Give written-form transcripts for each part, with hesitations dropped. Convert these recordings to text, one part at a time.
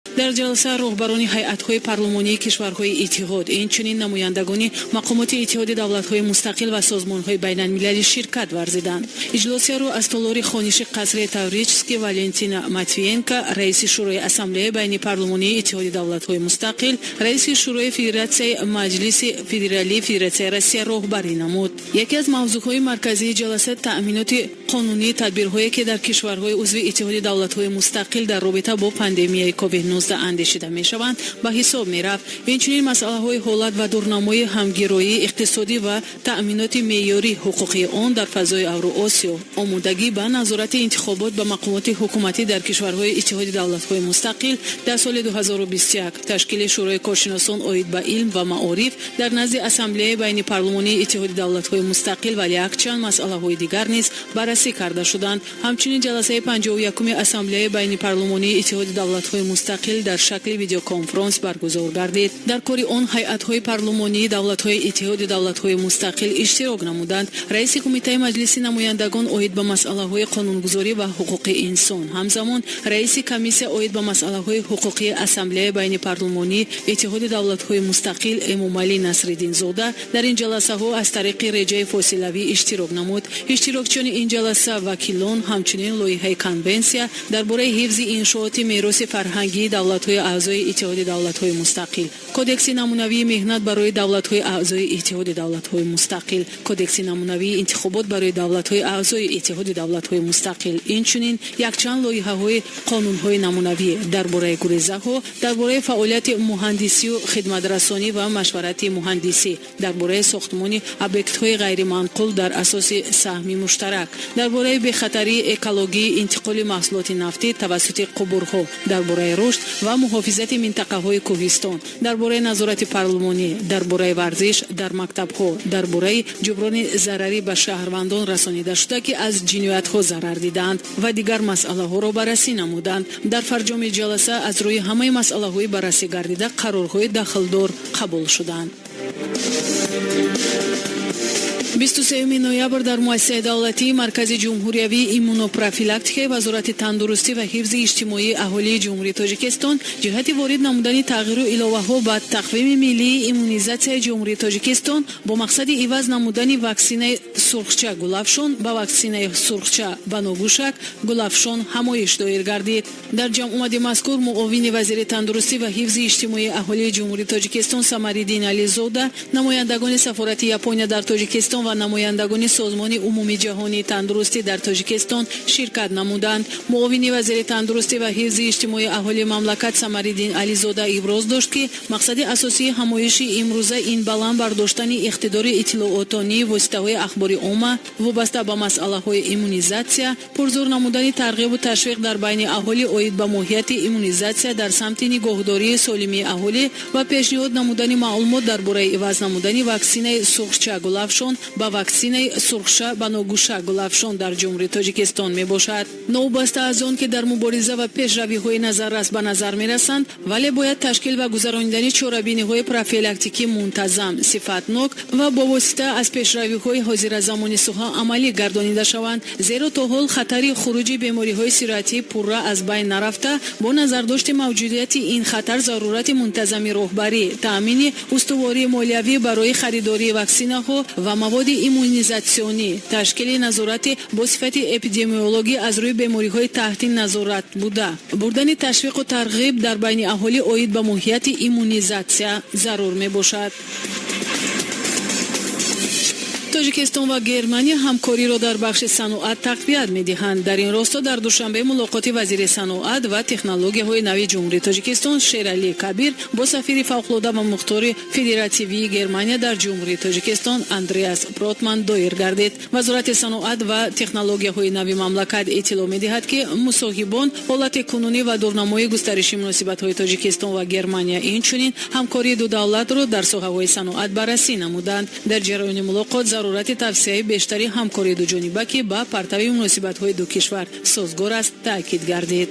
Дар ҷаласа роҳбарони ҳайатҳои парлумонии кишварҳои иттиҳод, инчунин намояндагони мақомоти Иттиҳоди давлатҳои мустақил ва созмонҳои байналмилалӣ ширкат варзиданд. Иҷлосияро аз толори хониши қасри Таврический Валентина Матвиенко, раиси Шӯрои Ассамблеяи байнипарлумонии Иттиҳоди давлатҳои мустақил, раиси Шӯрои Федератсияи Маҷлиси Федералии Федератсияи Россия роҳбарӣ намуд. Яке аз мавзӯъҳои марказии ҷаласа таъминоти қонунии тадбирҳое, ки дар кишварҳои узви Иттиҳоди давлатҳои мустақил дар робита бо пандемияи COVID-19 андешида мешаванд, ба ҳисоб мерафт. Инчунин масъалаҳои ҳолат ва дурнамои ҳамгироии иқтисодӣ ва таъминоти меъёрии ҳуқуқии он дар фазои Авроосиё, омодагӣ ба назорати интихобот ба мақомоти ҳукуматӣ дар кишварҳои Иттиҳоди давлатҳои мустақил дар соли 2021, ташкили Шӯрои коршиносон оид ба илм ва маориф дар назди Ассамблеяи байнипарлумонии Иттиҳоди давлатҳои мустақил ва якчанд масъалаҳои дигар низ баррасӣ карда шуданд. Ҳамчунин ҷаласаи 51-уми Ассамблеяи байнипарлумонии Иттиҳоди давлатҳои мустақил дар шакли видеоконфронс баргузор гардид. Дар кори он ҳайатҳои парлумонии давлатҳои Иттиҳоди давлатҳои мустақил иштирок намуданд. Раиси Кумитаи Маҷлиси намояндагон оид ба масъалаҳои қонунгузорӣ ва ҳуқуқи инсон, ҳамзамон раиси Комиссия оид ба масъалаҳои ҳуқуқии Ассамблеяи байнипарлумонии Иттиҳоди давлатҳои мустақил Эмомалӣ Насриддинзода дар ин ҷаласаҳо аз тариқи реҷаи фосилавӣ иштирок намуд. Иштирокчиёни ин ҷаласа, вакилон, ҳамчунин лоиҳаи конвенсия дар бораи ҳифзи иншооти мероси фарҳангии давлатҳои аъзои Иттиҳоди давлатҳои мустақил, Кодекси намунавии меҳнат барои давлатҳои аъзои Иттиҳоди давлатҳои мустақил, Кодекси намунавии интихобот барои давлатҳои аъзои Иттиҳоди давлатҳои мустақил, инчунин якчанд лоиҳаҳои қонунҳои намунавӣ дар бораи гурезаҳо, дар бораи фаъолияти муҳандисию хидматрасонӣ ва машварати муҳандисӣ, дар бораи сохтмони объектҳои ғайриманқул дар асоси саҳми муштарак, дар бораи бехатарии экологии интиқоли маҳсулоти нафтӣ тавассути қубурҳо, дар бораи рушд ва муҳофизати минтақаҳои кӯҳистон, дар бораи назорати парлумонӣ, дар бораи варзиш дар мактабҳо, дар бораи ҷуброни зарари ба шаҳрвандон расонидашуда, ки аз ҷиноятҳо зарар дидаанд, ва дигар масъалаҳоро баррасӣ намуданд. Дар фарҷоми ҷаласа аз рӯи ҳамаи масъалаҳои баррасӣ гардида қарорҳои дахлдор қабул шуданд. 23 ноябр дар муассисаи давлатии Маркази ҷумҳуриявии иммунопрофилактикаи Вазорати тандурустӣ ва ҳифзи иҷтимоии аҳолии Ҷумҳурии Тоҷикистон ҷиҳати ворид намудани тағйиру иловаҳо ба тақвими миллии иммунизатсияи Ҷумҳурии Тоҷикистон бо мақсади иваз намудани ваксинаи сурхча гулафшон ба ваксинаи сурхча баногӯшак гулафшон ҳамоиш доир гардид. Дар ҷамъомади мазкур муовини вазири тандурустӣ ва ҳифзи иҷтимоии аҳолии Ҷумҳурии Тоҷикистон Самариддин Ализода, намояндагони сафорати Япония дар Тоҷикистон ва намояндагони Созмони умумиҷаҳонии тандурустӣ дар Тоҷикистон ширкат намуданд. Муовини вазири тандурустӣ ва ҳифзи иҷтимоии аҳолии мамлакат Самариддин Ализода иброз дошт, ки мақсади асосии ҳамоиши имрӯза ин баланд бардоштани иқтидори иттилоотонии воситаҳои ахбори омма вобаста ба масъалаҳои иммунизатсия, пурзур намудани тарғибу ташвиқ дар байни аҳолӣ оид ба моҳияти иммунизатсия дар самти нигоҳдории солимии аҳолӣ ва пешниҳод намудани маълумот дар бораи иваз намудани ваксинаи сурхча гулафшон ба ваксинаи сурхша баногӯша гулафшон дар Ҷумҳурии Тоҷикистон мебошад. Новобаста аз он ки дар мубориза ва пешравиҳои назаррас ба назар мерасанд, вале бояд ташкил ва гузаронидани чорабиниҳои профилактикӣ мунтазам, сифатнок ва бо восита аз пешравиҳои ҳозиразамони соҳа амалӣ гардонида шаванд, зеро то ҳол хатари хуруҷи бемориҳои сироятӣ пурра аз байн нарафта. Бо назардошти мавҷудияти ин хатар, зарурати мунтазами роҳбарӣ, таъмини устувории молиявӣ барои харидории ваксинаҳо ва маводи иммунизатсионӣ, ташкили назорати бо сифати эпидемиологӣ аз рӯи бемориҳои таҳти назорат буда, бурдани ташвиқу тарғиб дар байни аҳолӣ оид ба моҳияти иммунизатсия зарур мебошад. Тоҷикистон ва Германия ҳамкориро дар бахши саноат тақвият медиҳанд. Дар ин росто дар Душанбе мулоқоти вазири саноат ва технологияҳои нави Ҷумҳурии Тоҷикистон Шералӣ Кабир бо сафири фавқулода ва мухтори Федеративии Германия дар Ҷумҳурии Тоҷикистон Андреас Бротман доир гардид. Вазорати саноат ва технологияҳои нави мамлакат иттилоъ медиҳад, ки мусоҳибон ҳолати кунунӣ ва дурнамои густариши муносибатҳои Тоҷикистон ва Германия, инчунин ҳамкории ду давлатро дар соҳаҳои саноат баррасӣ намуданд. Дар ҷараёни мулоқот зарурати тавсеаи бештари ҳамкории дуҷониба, ки ба партави муносибатҳои ду кишвар созгор аст, таъкид гардид.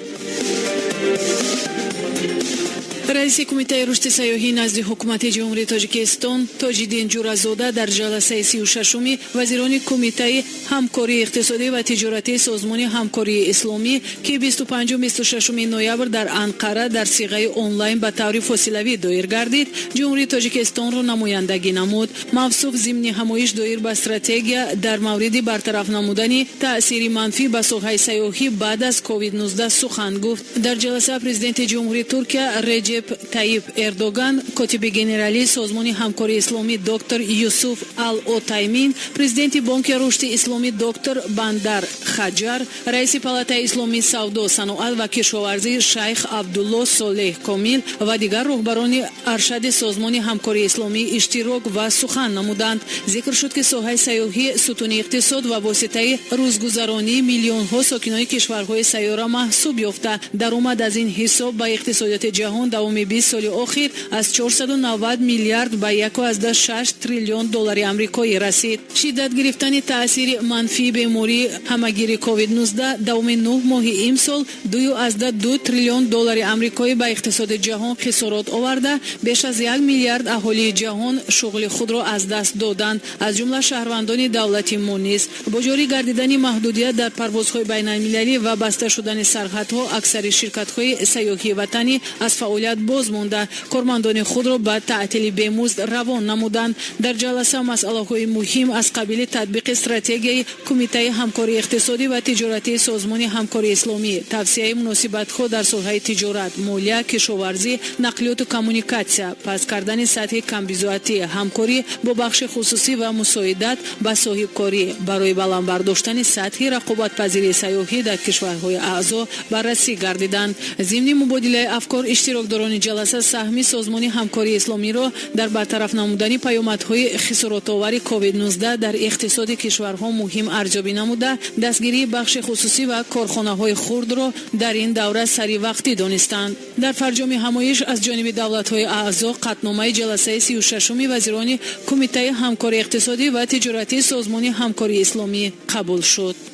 Раиси Кумитаи рушди сайёҳӣ назди Ҳукумати Ҷумҳурии Тоҷикистон Тоҷиддин Ҷуразода дар ҷаласаи 36-уми вазирони Кумитаи ҳамкории иқтисодӣ ва тиҷоратии Созмони ҳамкории исломӣ, ки 25-26 ноябр дар Анқара дар сиғаи онлайн ба таври фосилавӣ доир гардид, Ҷумҳурии Тоҷикистонро намояндагӣ намуд. Мавсуф зимни ҳамоиш доир ба стратегия дар мавриди бартараф намудани таъсири манфӣ ба соҳаи сайёҳӣ баъд аз COVID-19 сухан гуфт. Дар ҷаласа Президенти Ҷумҳурии Туркия Реҷеб Таиб Эрдоган, котиби генералии Созмони ҳамкории исломӣ доктор Юсуф Ал Отаймин, президенти Бонки рушди исломӣ доктор Бандар Хаҷар, раиси Палатаи исломии савдо, саноат ва кишоварзӣ шайх Абдулло Солеҳ Комил ва дигар роҳбарони аршади Созмони ҳамкории исломӣ иштирок ва сухан намуданд. Зикр шуд, ки соҳаи сайёҳӣ сутуни иқтисод ва воситаи рӯзгузаронии миллионҳо сокинони кишварҳои сайёра маҳсуб ёфта, даромад аз ин ҳисоб ба иқтисодиёти ҷаҳон давоми 20 соли охир аз 490 миллиард ба 1,6 триллион доллари амрикоӣ расид. Шиддат гирифтани таъсири манфии бемории ҳамагири COVID-19 давоми 9 моҳи имсол 2,2 триллион доллари амрикоӣ ба иқтисоди ҷаҳон хисорот оварда, беш аз 1 миллиард аҳолии ҷаҳон шуғли худро аз даст доданд, аз ҷумла шаҳрвандони давлати мо низ. Бо ҷорӣ гардидани маҳдудият дар парвозҳои байналмилалӣ ва баста шудани сарҳадҳо, аксари ширкатҳои сайёҳии ватанӣ аз фаъолият боз монда, кормандони худро ба таътили бемузд равон намуданд. Дар ҷаласа масъалаҳои муҳим аз қабили татбиқи стратегияи Кумитаи ҳамкории иқтисодӣ ва тиҷоратии Созмони ҳамкории исломӣ, тавсеаи муносибатҳо дар соҳаи тиҷорат, молия, кишоварзӣ, нақлиёту коммуникатсия, паст кардани сатҳи камбизоатӣ, ҳамкорӣ бо бахши хусусӣ ва мусоидат ба соҳибкорӣ барои баланд бардоштани сатҳи рақобатпазирии сайёҳӣ дар кишварҳои аъзо баррасӣ гардиданд. Зимни мубодилаи афкор иштирокдорони ҷаласа саҳми Созмони ҳамкории исломиро дар бартараф намудани паёмадҳои хисоротовари COVID-19 дар иқтисоди кишварҳо муҳим арзёбӣ намуда, дастгирии бахши хусусӣ ва корхонаҳои хурдро дар ин давра саривақтӣ донистанд. Дар фарҷоми ҳамоиш аз ҷониби давлатҳои аъзо қатъномаи ҷаласаи 36-уми вазирони Кумитаи ҳамкории иқтисодӣ ва тиҷоратии Созмони ҳамкории исломӣ қабул шуд.